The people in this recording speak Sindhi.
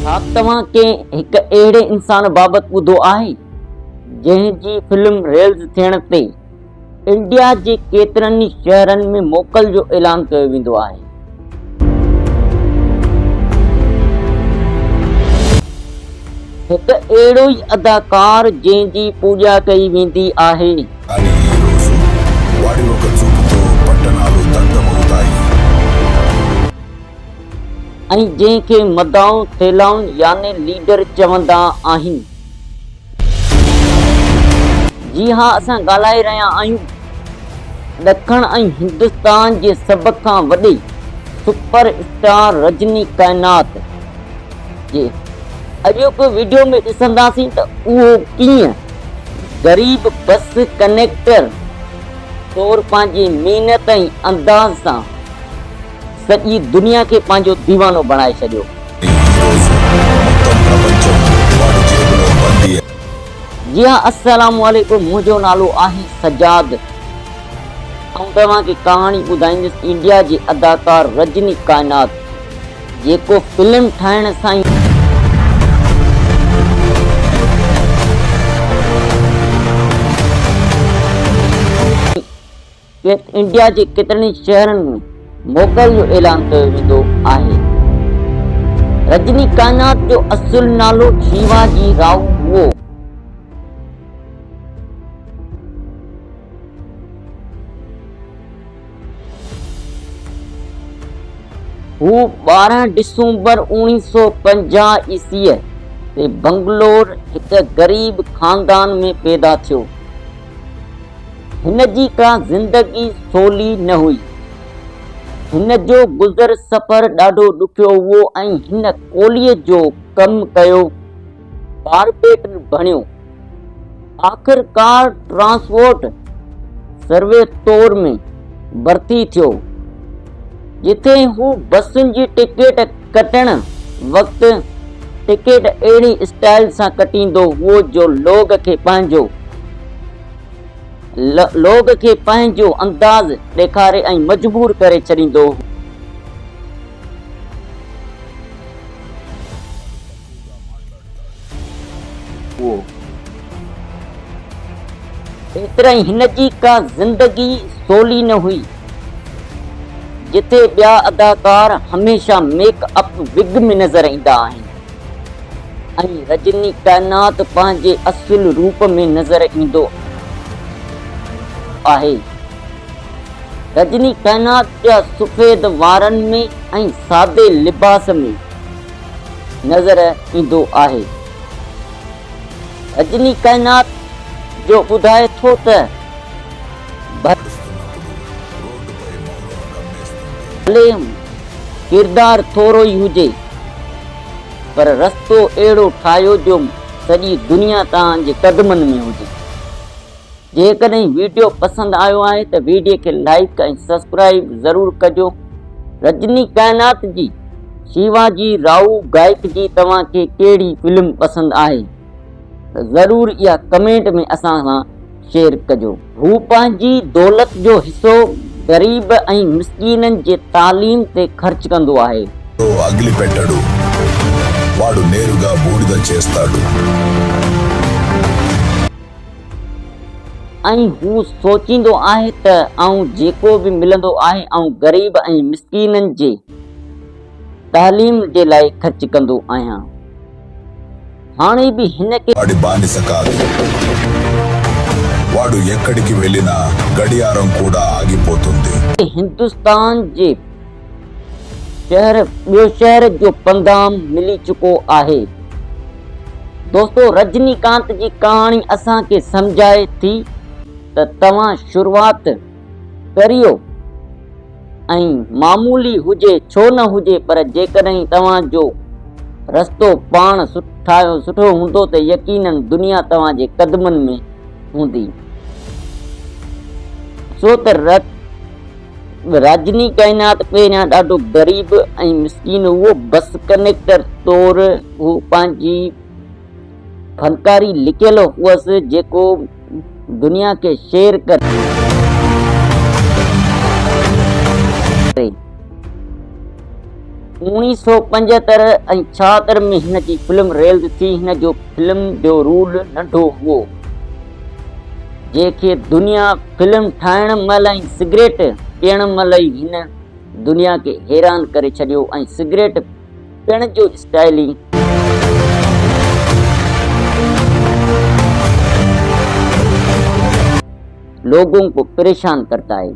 ڇا توهان ڪنهن هڪ اهڙي انسان بابت ٻڌو آهي جنهن جي فلم ريلز ٿيڻ تي انڊيا جي ڪيترن ئي شهرن ۾ موڪل جو اعلان ڪيو ويندو آهي. هڪ اهڙو ئي اداڪار جنهن جي پوڄا ڪئي ويندي آهي. కానీ ఈ రోజు వాడి ఒక చూపుతో పట్టణాలు దగ్ధమవుతాయి. ۽ جنهن کي مدائون ٿيلائون يعني ليڊر چوندا آهن. جي ها اسان ڳالهائي رهيا آهيون ڏکڻ ۽ هندستان جي سڀ کان وڏي سپر اسٽار رجني ڪائنات جي. اڄوڪي وڊيو ۾ ڏسنداسين ته اهو ڪيئن غريب بس ڪنيڪٽر طور پنهنجي محنت ۽ انداز سان سڄي دنيا کي پنهنجو ديوانو بڻائي ڇڏيو. ఈ రోజు మొత్తం ప్రపంచం వాడి జేబులో బందీ. جي ها السلام عليڪم منهنجو نالو آهي سجاد آئون توهان کي ڪهاڻي ٻڌائيندس انڊيا جي اداڪار رجني ڪائنات جيڪو فلم ٺاهڻ سان ئي انڊيا جي ڪيترن ئي شهرن ۾ موڪل جو اعلان ڪيو ويندو آهي. رجني ڪائنات جو اصل نالو شيوا جي رائو هئو. هو 12 ڊسمبر 1950 عيسويء تي بنگلور هڪ غريب خاندان ۾ پيدا ٿيو. هن جي ڪا زندگي سولي نه هئي. هن جو گذر سفر ڏاڍو ڏکيو هئو ۽ هن ڪوليء جو ڪم ڪيو، ڪارپينٽر بڻيو. آخرڪار ٽرانسپورٽ سرويتور ۾ ڀرتي ٿيو، جتي هو بسن جي ٽڪيٽ ڪٽڻ وقت ٽڪيٽ اهڙي اسٽائيل سان ڪٽيندو هئو جو لوگ کي پنهنجو لوگ کي پنهنجو انداز ڏيکاري ۽ مجبور ڪري ڇڏيندو هئو. ايترائي هن جي ڪا زندگي سولي نه هئي. جتي ٻيا اداڪار هميشه ميڪ اپ وگ ۾ نظر ايندا آهن ۽ رجني ڪائنات پنهنجي اصل روپ ۾ نظر ايندو آهي. رجني ڪائنات جا سفيد وارن ۾ ۽ سادي لباس ۾ نظر ايندو آهي. رجني ڪائنات جو ٻڌائي ٿو ته. ڀلي ڪردار ٿورو ئي هجي پر رستو اهڙو ٺاهيو جو سڄي دنيا توهان جي قدمن ۾ هجي. جيڪڏهن ويڊيو پسند آيو آهي ته ويڊيو کي لائيڪ ۽ سبسڪرائيب ضرور ڪجو. رجني ڪائنات جي شيواجي رائو گائڪ جي توهان کي ڪهڙي فلم پسند آهي ته ضرور اها ڪمينٽ ۾ اسان سان شيئر ڪجو. هو پنهنجي دولت جو حصو غريب ۽ مسڪينن جي تعليم تي خرچ ڪندو آهي. అగిలి పెట్టడు వాడు నేరుగా బూడిద చేస్తాడు. ۽ هو سوچيندو آهي ته آئون جيڪو به ملندو آهي آئون غريب ۽ مسڪينن جي تعليم جي لاء خرچ ڪندو آهيان. هاڻي به هن کي. వాడి బానిస కాదు. వాడు ఎక్కడికి వెళ్ళినా గడియారం కూడా ఆగిపోతుంది. هندستان جي شهر ٻيو شهر جو پندام ملي چڪو آهي. دوستو رجني ڪانت جي ڪهاڻي اسان کي سمجهائي ٿي ته توهان شروعات ڪريو ۽ معمولي هجي ڇو نه هجي پر جيڪڏهن توهان جو رستو پاڻ ٺاهيو سٺو هوندو ته يقينن دنيا توهان جي قدمن ۾ هوندي. ڇو ته راجني ڪائنات پهريان ڏاڍو غريب ۽ مسڪين هئو. بس ڪنيڪٽر طور هو پنهنجي فنڪاري لڪيل هئس جيڪو دنيا کي شيئر ڪري. 1975 ۽ 76 ۾ هن جي فلم ريلز ٿي. هن جو فلم جو رول ننڍو هئو، جنهن کي دنيا فلم ٺاهڻ مهل ۽ سگريٽ پيئڻ مهل ئي هن دنيا کي حيران ڪري ڇڏيو ۽ سگريٽ پيئڻ جو اسٽائل ئي لوگون ڪو پريشان ڪرتا هي.